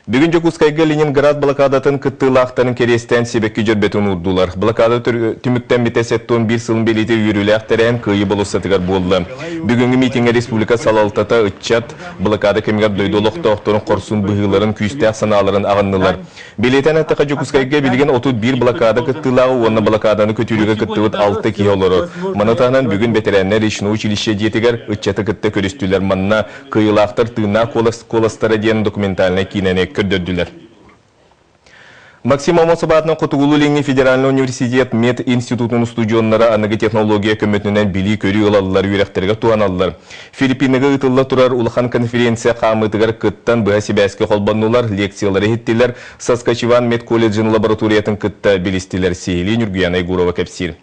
Бүгүн Дьокуускайга Ленинград блокадатын кыттыылаахтарын кэриэстээн сибэкки дьөрбөтүн уурдулар. Блокада түмүктэммитэ 71 сылын бэлиэтиир үөрүүлээх тэрээһин Кыайыы болуоссатыгар буолла. Бүгүҥҥү миитиҥҥэ республика салалтата, ыччат, блокада кэмигэр дойду олохтоохторун хорсун быһыыларын, күүстээх санааларын аҕыннылар. Бэлиэтээн эттэххэ, Дьокуускайга билигин 31 блокада кыттыылааҕа уонна блокаданы көтүүрүгэ кыттыбыт алта киһи олорор. Маны таһынан бүгүн бэтэрээннэр речное училище дьиэтигэр ыччаты кытта көрүстүлэр. Манна Кыайыылаахтар тыыннаах куоластара диэн документальнай киинэни көрдөрдүлэр. Максим Аммосов аатынан Хотугулуу-Илиҥҥи федеральнай университет мед-институтун устудьуоннара аныгы технология көмөтүнэн билии-көрүү ылаллар, үөрэхтэригэр туһаналлар. Филиппиныга ыытылла турар улахан конференция хаамыытыгар кыттан быһа сибээскэ холбоннулар, лекциялары иһиттилэр, Саскачеван медколледжын лабораториятын кытта билистилэр. Сиһилии Ньургуяна Егорова кэпсиир.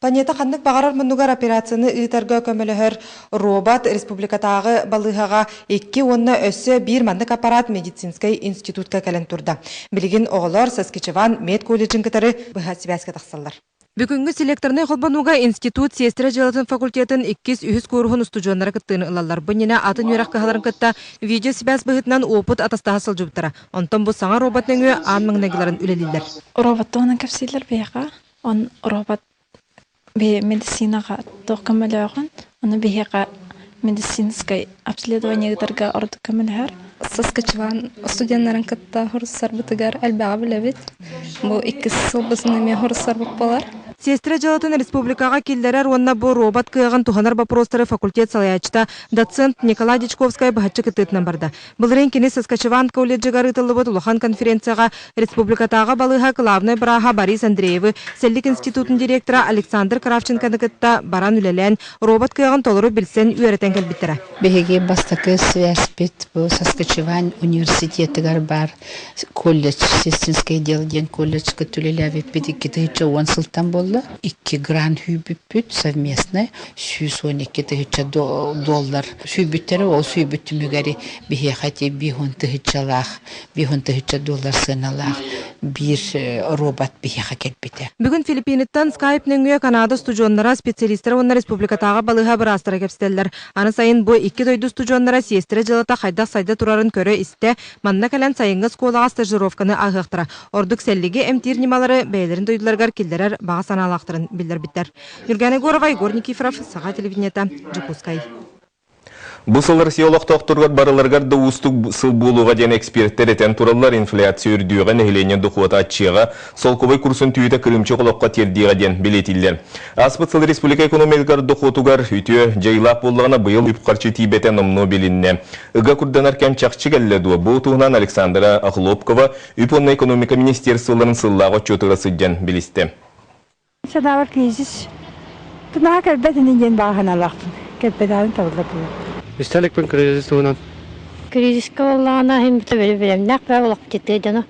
Планета ханнык баҕарар муннугар операцияны ыытарга көмөлөһөр робот республикатааҕы балыыһаҕа икки уонна өссө биир маннык аппарат медицинскэй институтка кэлэн турда. Билигин оҕолор Саскачеван медколледжын кытары быһа сибээскэ тахсаллар. Бүгүҥҥү селекторнай холбонууга институт сиэстэрэ дьыалатын факультетын иккис-үһүс кууруһун устудьуоннара кыттыыны ылаллар. Бу иннинэ атын үөрэх кыһаларын кытта видеосибээс быһыытынан уопут атастаһа сылдьыбыттара. Онтон бу саҥа робот нөҥүө аан маҥнайгыларын үлэлииллэр. Робот туһунан кэпсииллэр биһиэхэ. Он робот биһи медицинаҕа туох көмөлөөҕүн, ону биһиэхэ медицинскэй обследование ыытарга ордук көмөлөһөр. Саскачеван студеннарын кытта хоруссарбытыгар элбэҕи билэбит. Бу иккис сылбытын эмиэ хоруссарбыт буолар. Сиэстэрэ дьыалатын республикаҕа киллэрэр уонна бу робот кыаҕын туһанар боппуруостары факультет салайааччыта доцент Николай Дьячковскай быһаччы кыттыытынан барда. Былырыын кини Саскачеван колледжыгар ыытыллыбыт улахан конференцияҕа республикатааҕы балыыһа кылаабынай бырааһа Борис Андреевы, Сэллик институтун директора Александр Кравченконы кытта баран үлэлээн, робот кыаҕын толору билсэн үөрэтэн кэлбиттэрэ. Биһиги бастакы связьпит бу Саскачеван университетыгар баар колледж, сестринское дело диэн колледжка үлэлээбиппит 2010 сылтан буолла. Икки грант сүүйбүппүт совместно 112 тыһыынча доллар сүүйбүттэрэ, ол сүүйбүт түмүгэри биһиэхэ ити 50 тыһыынчалаах, 50 тыһыынча доллар сыаналаах биир робот биһиэхэ кэлбитэ. Бүгүн Филиппиныттан скайп нөҥүө Канада устудьуоннара, специалистара уонна республикатааҕы балыыһа быраастара кэпсэтэллэр. Аны сайын бу икки дойду устудьуоннара сиэстэрэ дьыалата хайдах сайда турарын көрө-истэ, манна кэлэн сайыҥҥы оскуолаҕа стажировканы ааһыахтара. Ордук сэллиги эмтиир ньымалары бэйэлэрин дойдуларыгар киллэрэр баҕа санаалаахтарын биллэрбиттэр. Ньургана Егорова, Егор Никифоров, Саха телевидениета, Дьокуускай. Бу сыл Россия олохтоохторугар барыларыгар да уустук сыл буолуоҕа диэн экспертэр этэн тураллар. Инфляция үрдүөҕэ, нэһилиэнньэ дохуота аччыаҕа, солкуобай курсун түүтэ кырыымчык олоххо тиэрдиэҕэ диэн бэлиэтииллэр. Ааспыт сыл республика экономикатыгар дохуотугар үтүө дьайыылаах буоллаҕына, быйыл үп-харчы тиийбэтэ номнуо билиннэ. Ыга курданар кэм чахчы кэллэ дуо? Бу туһунан Александра Охлопкова Үп уонна экономика министерстволарын сыллааҕы отчуотугар сылдьан билистэ. Санаабар кризис наһаа кэлбэт ини диэн баҕа санаалаахпын. Кэлбэтэҕин табыллар буолуо. Истэ кризис туһунан. Кризиска буоллаҕына иһин бэлэмнээх бөҕө олохпутуй дьоно.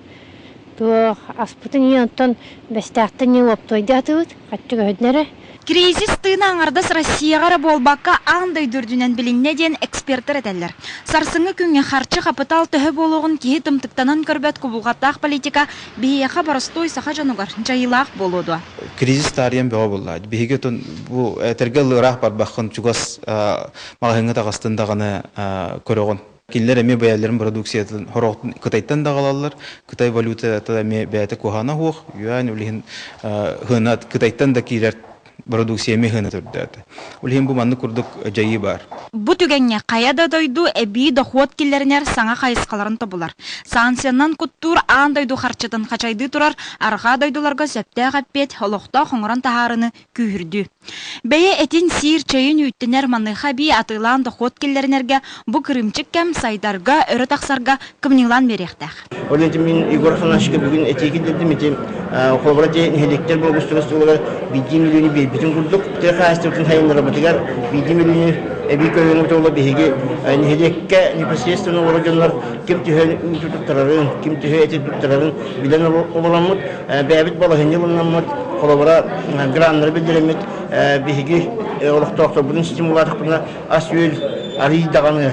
Туох аспытын иһин онтон бэстээхтэн иһин уоптуойдаатыбыт, хаччы көһүннэрэ. Кризис тыына аҥардас Россияҕа эрэ буолбакка, аан дойду үрдүнэн билиннэ диэн экспертэр этэллэр. Сарсыҥҥы күҥҥэ харчы-хапытаал төһө буолуоҕун киһи тымтыктанан көрбөт кубулҕаттаах политика биһиэхэ боростуой саха дьонугар дьайыылаах буолуо дуо? Кризис таарыйан бөҕө буолла. Биһиги отон бу этэргэ ыраах барбаххын чугас маҕаһыыҥҥа таҕыстын даҕаны көрөҕүн. Кинилэр эмиэ бэйэлэрин продукциятын сорох Кытайтан да аҕалаллар. Кытай валютата эмиэ бэйэтэ куһаҕана суох. Юань ол иһин хына Кытайтан да киирэр продукция эмиэ хына төрдөөтө. Ол иһин бу маннык курдук дьайыы баар. Бу түгэҥҥэ хайа да дойду эбии дохуот киллэринэр саҥа хайысхаларын тобулар. Санкциянан куттуур аан дойду харчытын хачайдыы турар арҕаа дойдуларга сөптөөх эппиэт олохтоох оҥорон таһаарыыны күүһүрдүү. Бэйэ этин сиир чэйин үүттэнэр маныаха эбии атыылаан дохуот киллэринэргэ бу кырыымчык кэм сайдарга, өрө тахсарга кымньыылаан биэриэхтээх. Ол этим мин Егор Афанасьевичка бүгүн этии киллэрдим ити холобура ити нэһилиэктэр благоустройстволарыгар биирдии миллиону биэрбитин курдук тыа хаһаайыстыбатын сайыннарарбытыгар биирдии миллиону эбии көрүҥү тула биһиги нэһилиэккэ непосредственно олорор дьоннор ким төһө үүтү туттарарын, ким төһө эти туттарарын билэн олороммут бэйэбит балаһыанньа ылынаммыт, холобура, граннары биллэрэммит, биһиги олохтоохторбутун стимулаатахпытына ас-үөл арыый даҕаны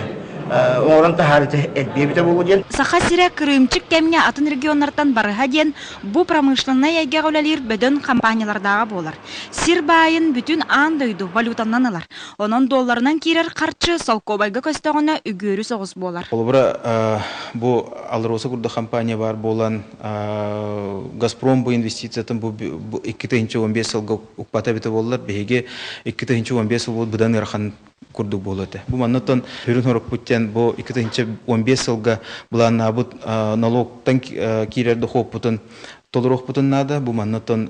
оҥорон таһаарыыта элбиэбитэ буолуо диэн. Саха сирэ кырыымчык кэмҥэ атын регионнартан барыһа диэн бу промышленнай эйгэҕэ үлэлиир бөдөҥ компаниялардааҕа буолар. Сир баайын бүтүн аан дойду валютанан ылар. Онон долларынан киирэр харчы солкуобайга көстөҕүнэ үгүөрү соҕус буолар. Холобура, бу АЛРОСА курдук компания баар буолан, Газпром бу инвестициятын бу 2015 сылга укпата эбитэ буоллар, биһиги 2015 сыл быдан ыарахан курдук буолуо этэ. Бу маннаттан сүрүн сорукпут диэн бу 2015 сылга былааннаабыт налогтан киирэр дохуоппутун толоруохпутун наада. Бу маннаттан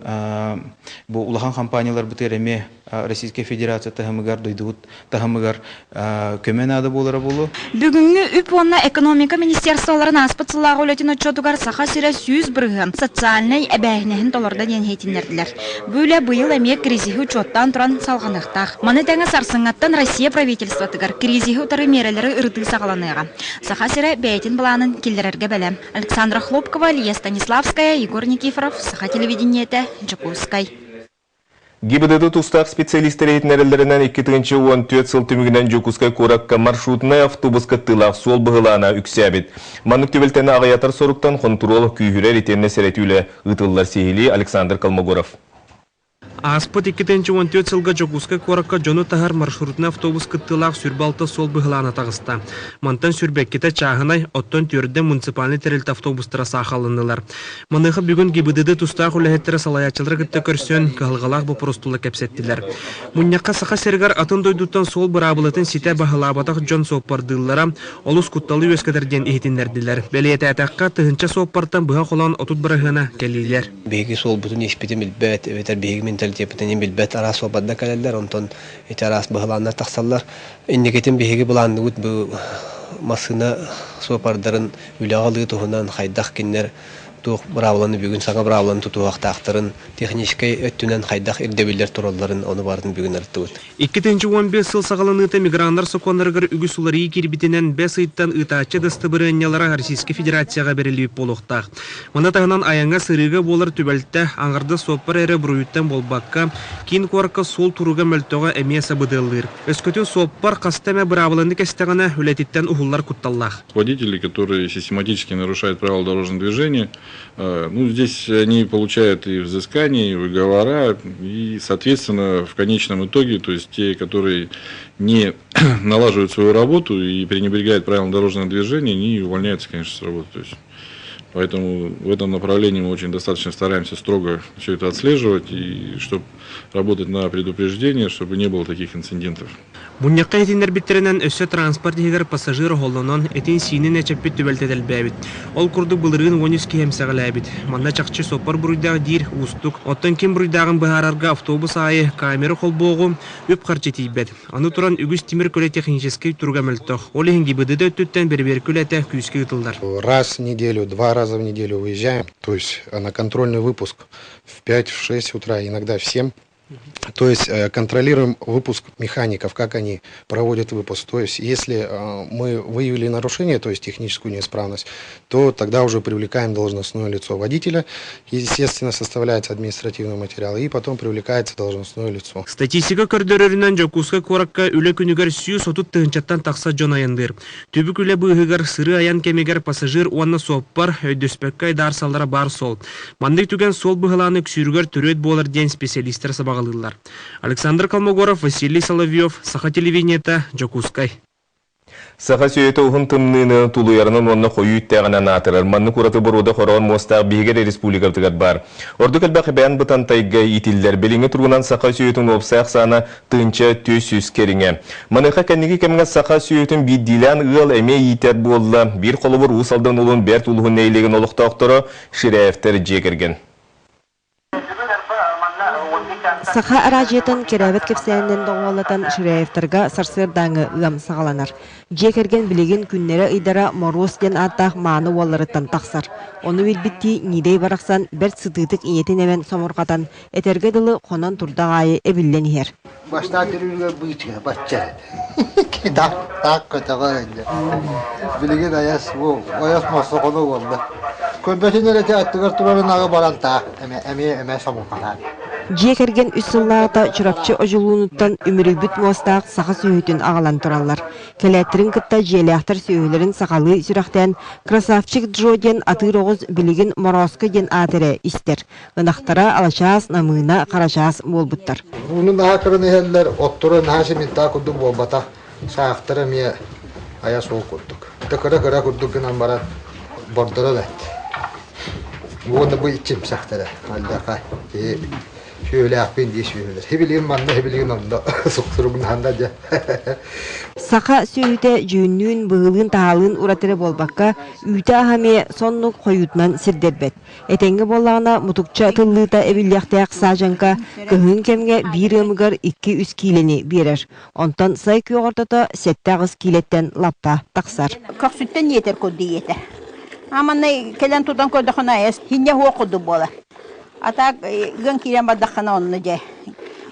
бу улахан компанияларбытыгар эмиэ Российскай Федерация таһымыгар, дойдубут таһымыгар көмө наада буолара буолуо. Бүгүҥҥү үп уонна экономика министерстволарын ааспыт сыллааҕы үлэтин отчуотугар Саха сирэ 100% социальнай эбээһинэһин толордо диэн иһитиннэрдилэр. Бу үлэ быйыл эмиэ кризиһи учуоттаан туран салҕаныахтаах. Маны тэҥэ сарсыҥҥаттан Россия правительствотыгар кризиһи утары миэрэлэри ырытыы саҕаланыаҕа. Саха сирэ бэйэтин былаанын киллэрэргэ бэлэм. Александра Хлопкова, Лия Станиславская, Егор Никифоров, Саха телевидениетэ, Дьокуускай. ГИБДД тустаах специалистэр иһитиннэрэллэринэн 2014 сыл түмүгүнэн Дьокуускай куоракка маршрутнай автобус кыттыылаах суол быһылаана үксээбит. Маннык түбэлтэни аҕыйатар соруктан хонтуруол күүһүрэр итиэннэ сэрэтии үлэ ыытыллар сиһилии Александр Колмогоров. Ааспыт 2014 сылга Дьокуускай куоракка дьону таһар маршрутнай автобус кыттыылаах 26 суол быһылаана таҕыста. Мантан сүүрбэккитэ чааһынай, оттон түөрдэ муниципальнай тэрилтэ автобустара саахалланнылар. Маныаха бүгүн ГИБДД тустаах үлэһиттэрэ салайааччылары кытта көрсөн, кыһалҕалаах боппуруос тула кэпсэттилэр. Мунньахха Саха сиригэр атын дойдуттан суол быраабылатын ситэ баһылаабатах дьон суоппардыыллара олус кутталы үөскэтэр диэн иһитиннэрдилэр. Бэлиэтээтэххэ, тыһыынча суоппартан быһа холоон 30 бырыһыана кэлиилэр. Биһиги суолбутун испитин билбэт, эбэтэр биһиги менталитеппытын билбэт араас суоппардар кэлэллэр, онтон ити араас быһылааннар тахсаллар. Инникитин биһиги былаанныбыт бу массыына суоппардарын үлэҕэ ылыы туһунан хайдах кинилэр туох быраабыланы бүгүн саҥа быраабыланы тутуһуохтаахтарын, техническэй өттүнэн хайдах ирдэбиллэр туралларын ону барытын бүгүн ырыттыбыт. 2015 сыл саҕаланыыта миграннар сокуоннарыгар үгүс уларыйыы киирбитинэн бэс ыйтан ыытааччы дастабырыанньалара Российскай Федерацияҕа бэриллибит буолуохтаах. Маны таһынан айаҥҥа-сырыыга буолар түбэлтэ аҥардас суоппар эрэ буруйуттан буолбакка, киин куоракка суол туруга мөлтөҕө эмиэ сабыдыаллыыр. Өскөтүн суоппар хаста эмэ быраабыланы кэстэҕинэ, үлэтиттэн уһуллар кутталлаах. Водители, которые систематически нарушают правила дорожного движения, ну, здесь они получают и взыскания, и выговора, и, соответственно, в конечном итоге, то есть те, которые не налаживают свою работу и пренебрегают правилам дорожного движения, они увольняются, конечно, с работы. То есть, поэтому в этом направлении мы очень достаточно стараемся строго все это отслеживать, и чтобы работать на предупреждение, чтобы не было таких инцидентов. Мунньахха иһитиннэрбиттэринэн, өссө транспорт иһигэр пассажир оһоллонон, этин-сиинин эчэппит түбэлтэтэ элбээбит. Ол курдук былырыын 13 киһи эмсэҕэлээбит. Манна чахчы суоппар буруйдаах диир уустук. Оттон ким буруйдааҕын быһаарарга автобус аайы камера холбуоҕу, үп-харчы тиийбэт. Аны туран, үгүс тимир көлө техническэй туруга мөлтөх. Ол иһин ГИБДД өттүттэн бэрэбиэркэ үлэтэ күүскэ ыытыллар. Раз в неделю, два раза в неделю выезжаем, то есть на контрольный выпуск в 5-6 утра, иногда в 7. То есть контролируем выпуск механиков, как они проводят выпуск. То есть если мы выявили нарушение, то есть техническую неисправность, то тогда уже привлекаем должностное лицо водителя. Естественно, составляется административный материал, и потом привлекается должностное лицо. Статистика көрдөрөрүнэн Дьокуускай куоракка үлэ күнүгэр 130 тыһыынчаттан тахса дьон айанныыр. Түбүк үлэ быыһыгар сырыы-айан кэмигэр пассажир уонна суоппар өйдөспөккө айдаарсаллара баар суол. Маннык түгэн суол быһылааны үксүүрүгэр төрүөт буолар диэн специалистэр сабаҕалыыллар. Александр Колмогоров, Василий Соловьев, Саха телевидениета, Дьокуускай. Саха сүөһүтэ уһун тымныыны тулуйарынан уонна хойуу үттээҕинэн аатырар. Маннык ураты боруода хороон муостаах биһиги эрэ республикабытыгар баар. Ордук элбэх эбээн Бытантайга иитиллэр. Билиҥҥи туругунан саха сүөһүтүн уопсай ахсаана тыһыынча 400 кэриҥэ. Маныаха кэнники кэмҥэ саха сүөһүтүн биирдиилээн ыал эмиэ иитэр буолла. Биир холобур Уус Алдан улуун Бэрт улууһун нэһилиэгин олохтоохторо Ширяевтэр дьиэ кэргэн. Саха араадьыйатын кэрээбэт кэпсээнинэн доҕуһуоллатан Ширяевтарга сарсыардааҥҥы ыам саҕаланар. Дьиэ кэргэн билигин күннэрэ-ыйдара Моруос диэн ааттаах мааны уолларыттан тахсар. Ону билбиттии Ньиидэй барахсан бэрт сытыытык ийэтин эмэн сомурҕатан, этэргэ дылы хонон турдах аайы эбиллэн иһэр. Бастаан төрүүрүгэр быычыга бачча этэ. Так, так көтөҕөр инде. Билигин айас бу айас мосхону буолла. Көрбөтүн эрэ аттыгар турарын аҕы баран таах эмэ эмиэ эмэ сомурҕатаан. Дьиэ кэргэн үс сыллааҕыта Чурапчы Одьулуунуттан үмүрүйбүт муостаах саха сүөһүтүн аҕалан тураллар. Кэлээттэрин кытта дьиэлээхтэр сүөһүлэрин сахалыы сүрэхтээн «Красавчик Джо» диэн атыыр оҕус билигин Морооско диэн аат эрэ истэр. Ынахтара алачаас, намыына, харачаас буолбуттар. Ууну наһаа көрөн иһэллэр, отторо наһаа симинтаа курдук буолбатах, саахтара эмиэ айа суол курдук. Кыра-кыра курдук гынан баран. Бордоро бэрт. Уонна бу иччимсэхтэрэ. Аллаха киһи сүөһүлээхпин дии сүөһүлэр. Хибилигин манна, хибилигин онно суксуругнаһанна дьэ. Саха сүөһүтэ дьүһүннүүн, быһыылыын-таһаалыын ураты эрэ буолбакка, үүтэ-аһа эмиэ соннук хойуутунан сирдэрбэт. Этэҥҥэ буоллаҕына, мутукча тыллыыта эбиллиэхтээх саадьаҥка кыһын кэмҥэ биир ыамыгар икки-үс киилэни биэрэр. Онтон сай күөх ортото сэттэ-аҕыс киилэттэн лаппа тахсар. Көхсүттэн иэтэр курдук иэтэр. Аманна кэлэн тутан көрдөххүнэ айас хинньэ суох курдук буолар. А так ыан киирэн бардаххына онно дьэ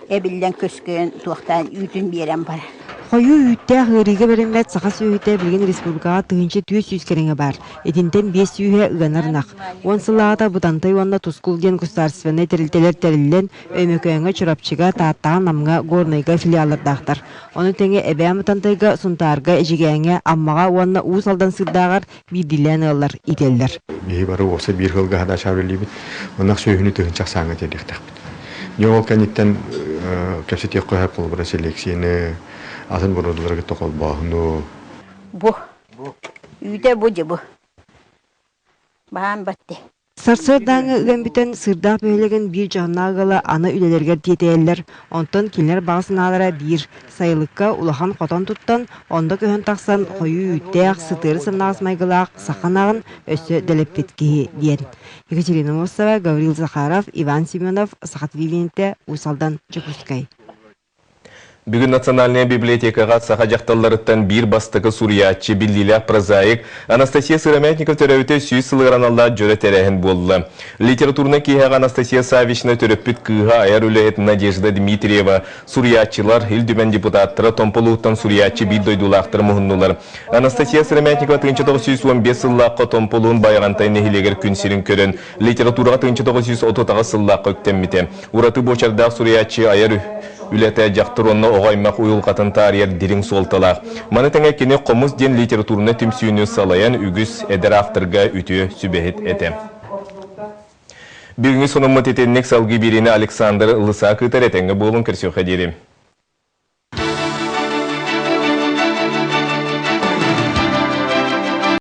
эбиллэн көскөйөн туохтаан үүтүн биэрэн барар. Хойуу үүттээх ыарыыга бэриммэт саха сүөһүтэ билигин республикаҕа 1400 кэриҥэ баар. Итинтэн биэс сүүһэ ыанар ынах. Уон сыллааҕыта Бытантай уонна Тускул диэн государственнай тэрилтэлэр тэриллэн, Өймөкөөҥҥө, Чурапчыга, Тааттаҕа, Намҥа, Горнайга филиаллардаахтар. Ону тэҥэ Эбээн Бытантайга, Сунтаарга, Эдьигээҥҥэ, Аммаҕа уонна Уус Алдан Сыырдааҕар биирдиилээн ыаллар иитэллэр. Биһи бары уопсай биир сылга хадача үлэлиибит. Ынах сүөһүнү тыһыынча ахсааҥҥа тиэрдиэхтээхпит. Дьэ ол кэнниттэн кэпсэтиэххэ сөп холобура селекцияны, атын боруодалары кытта холбооһуну. Бу. Үүтэ бу дьэ бу. Баан батты. Сарсыардааҥҥы ыам бүтэн, Сыырдаах бөһүөлэгин биир дьоһуннаах ыала аны үлэлэригэр тиэтэйэллэр. Онтон кинилэр баҕа санаалара биир: сайылыкка улахан хотон туттан, онно көһөн тахсан хойуу үүттээх, сытыары сымнаҕас майгылаах саха ынаҕын өссө дэлэппит киһи диэн. Екатерина Мосова, Гаврил Захаров, Иван Семенов, Саха телевидениетэ, Уус Алдан, Дьокуускай. Бүгүн Национальная библиотекаҕа саха дьахталларыттан биир бастакы суруйааччы, биллиилээх прозаик Анастасия Сыромятникова төрөөбүтэ 100 сылыгар аналлаах дьоро тэрээһин буолла. Литературнай киэһэҕэ Анастасия Саввична төрөппүт кыыһа, айар үлэһит Надежда Дмитриева, суруйааччылар, Ил Түмэн депутаттара, Томполууттан суруйааччы биир дойдулаахтара муһуннулар. Анастасия Сыромятникова 1915 сыллаахха Томполуун Байаҕантай нэһилиэгэр күн сирин көрөн, литератураҕа 1938 сыллаахха үктэммитэ. Ураты буочардаах суруйааччы айар үлэтэ дьахтар уонна оҕо аймах уйулҕатын таарыйар дириҥ суолталаах. Маны тэҥэ кини Хомус диэн литературнай түмсүүнү салайан үгүс эдэр авторга үтүө сүбэһит этэ. Бүгүҥҥү сонуммут итинник салгыы биэриини Александр Лысак ыытар этэҥҥэ буолун көрсүөххэ диэри.